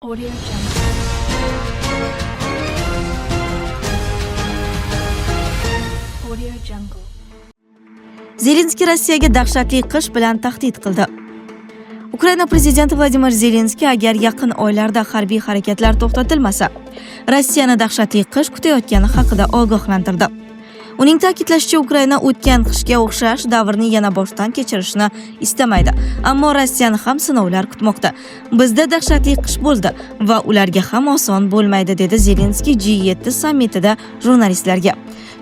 Audio Jungle. Audio Jungle. Zelenskiy Rossiyaga dahshatli qish bilan tahdid qildi. Ukraina prezidenti Vladimir Zelenskiy agar yaqin oylarda harbiy harakatlar to'xtatilmasa, Rossiyani dahshatli qish kutayotgani haqida ogohlantirdi. Uning ta'kidlashicha, Ukraina o'tgan qishga o'xshash davrni yana boshdan kechirishni istamaydi, ammo Rossiyani ham sinovlar kutmoqda. Bizda dahshatli qish bo'ldi va ularga ham oson bo'lmaydi, dedi Zelenskiy G7 sammitida jurnalistlarga.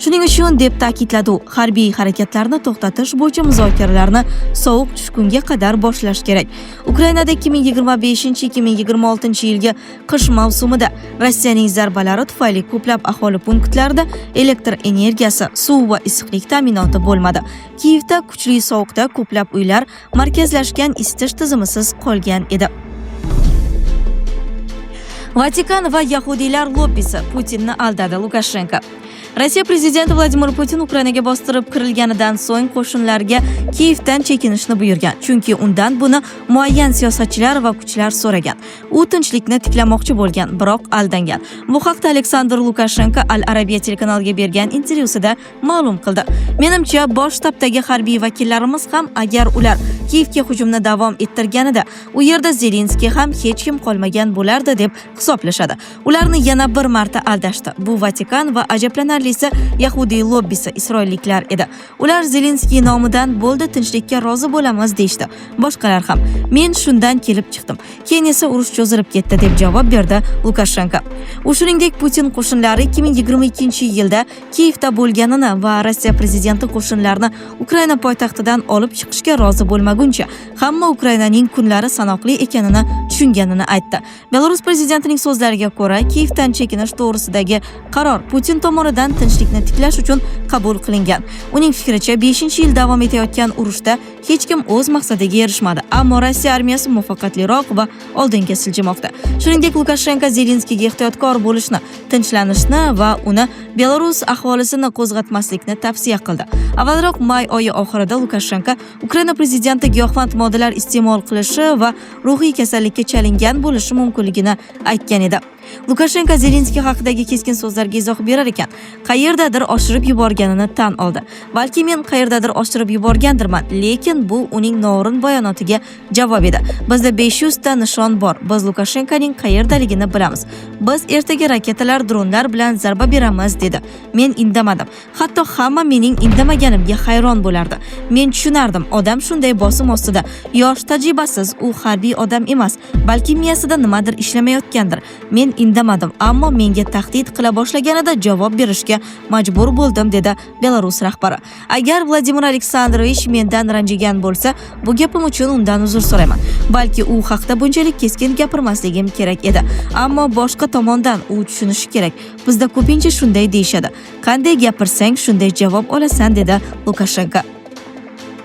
Shuning uchun, deb ta'kidladi u, harbiy harakatlarni to'xtatish bo'yicha muzokaralarni sovuq tushkunga qadar boshlash kerak. Ukrainada 2025-2026 yilgi qish mavsumida Rossiyaning zarbalari tufayli ko'plab aholi punktlarida elektr energiyasi, suv va issiqlik ta'minoti bo'lmadi. Kiyevda kuchli sovuqda ko'plab uylar markazlashgan isitish tizimisiz qolgan edi. Vatikan va yahudiylar lobbisi Putinni aldadi Lukashenko. Rossiya prezidenti Vladimir Putin Ukrainaga bostirib kirilganidan so'ng qo'shinlarga Kiyevdan chekinishni buyurgan, chunki undan buni muayyan siyosatchilar va kuchlar so'ragan. U tinchlikni tiklamoqchi bo'lgan, biroq aldangan. Bu haqda Aleksandr Lukashenko Al Arabiya telekanaliga bergan intervyusida ma'lum qildi. Menimcha, bosh shtabdagi harbiy vakillarimiz ham agar ular Kiyevga hujumni davom ettirganida, u yerda Zelenskiy ham hech kim qolmagan bo'lardi deb hisoblashadi. Ularni yana bir marta aldashdi. Bu Vatikan va ajablanarlisi yahudiy lobbisi isroilliklar edi. Ular Zelenskiy nomidan bo'ldi, tinchlikka rozi bo'lamiz deyishdi. Boshqalar ham. Men shundan kelib chiqdim. Keyin esa urush cho'zilib ketdi, deb javob berdi Lukashenko. U shuningdek Putin qo'shinlari 2022-yilda Kiyevda bo'lganini va Rossiya prezidenti qo'shinlarni Ukraina poytaxtidan olib chiqishga rozi bo'lmaguncha hamma Ukrainaning kunlari sanoqli ekanini tushunganini aytdi. Belarus prezidentining so'zlariga ko'ra, Kiyevdan chekinish to'g'risidagi qaror Putin tomonidan tinchlikni tiklash uchun qabul qilingan. Uning fikricha, 5-yil davom etayotgan urushda hech kim o'z maqsadiga erishmadi, ammo Rossiya armiyasi muvaffaqiyatliroq va oldinga siljimoqda. Shuningdek, Lukashenko Zelenskiyga ehtiyotkor bo'lishni, tinchlanishni va uni Belarus aholisini qo'zg'atmaslikni tavsiya qildi. Avvalroq may oyi oxirida Lukashenko Ukraina prezidenti giyohvand moddalar iste'mol qilishi va ruhiy kasallikka chalingan bo'lishi mumkinligini aytgan edi. Lukashenko Zelenskiy haqidagi keskin so'zlarga izoh berar ekan, qayerdadir oshirib yuborganini tan oldi. Balki men qayerdadir oshirib yuborgandirman, lekin bu uning noo'rin bayonotiga javob edi. Bizda 500 ta nishon bor. Biz Lukashenkoning qayerdaligini bilamiz. Biz ertaga raketalar, dronlar bilan zarba beramiz, dedi. Men indamadim. Hatto hamma mening indamaganimga hayron bo'lardi. Men tushunardim, odam shunday bosim ostida, yosh, tajribasiz, u harbiy odam emas, balki miyasida nimadir ishlamayotgandir. Men indamadim, ammo menga tahdid qila boshlaganida javob berishga majbur bo'ldim, dedi Belarus rahbari. Agar Vladimir Aleksandrovich mendan ranjigan bo'lsa, bu gapim uchun undan uzr so'rayman. Balki u haqda bunchalik keskin gapirmasligim kerak edi. Ammo boshqa tomondan u tushunishi kerak. Bizda ko'pincha shunday deyishadi. Qanday gapirsang, shunday javob olasan, dedi Lukashenko.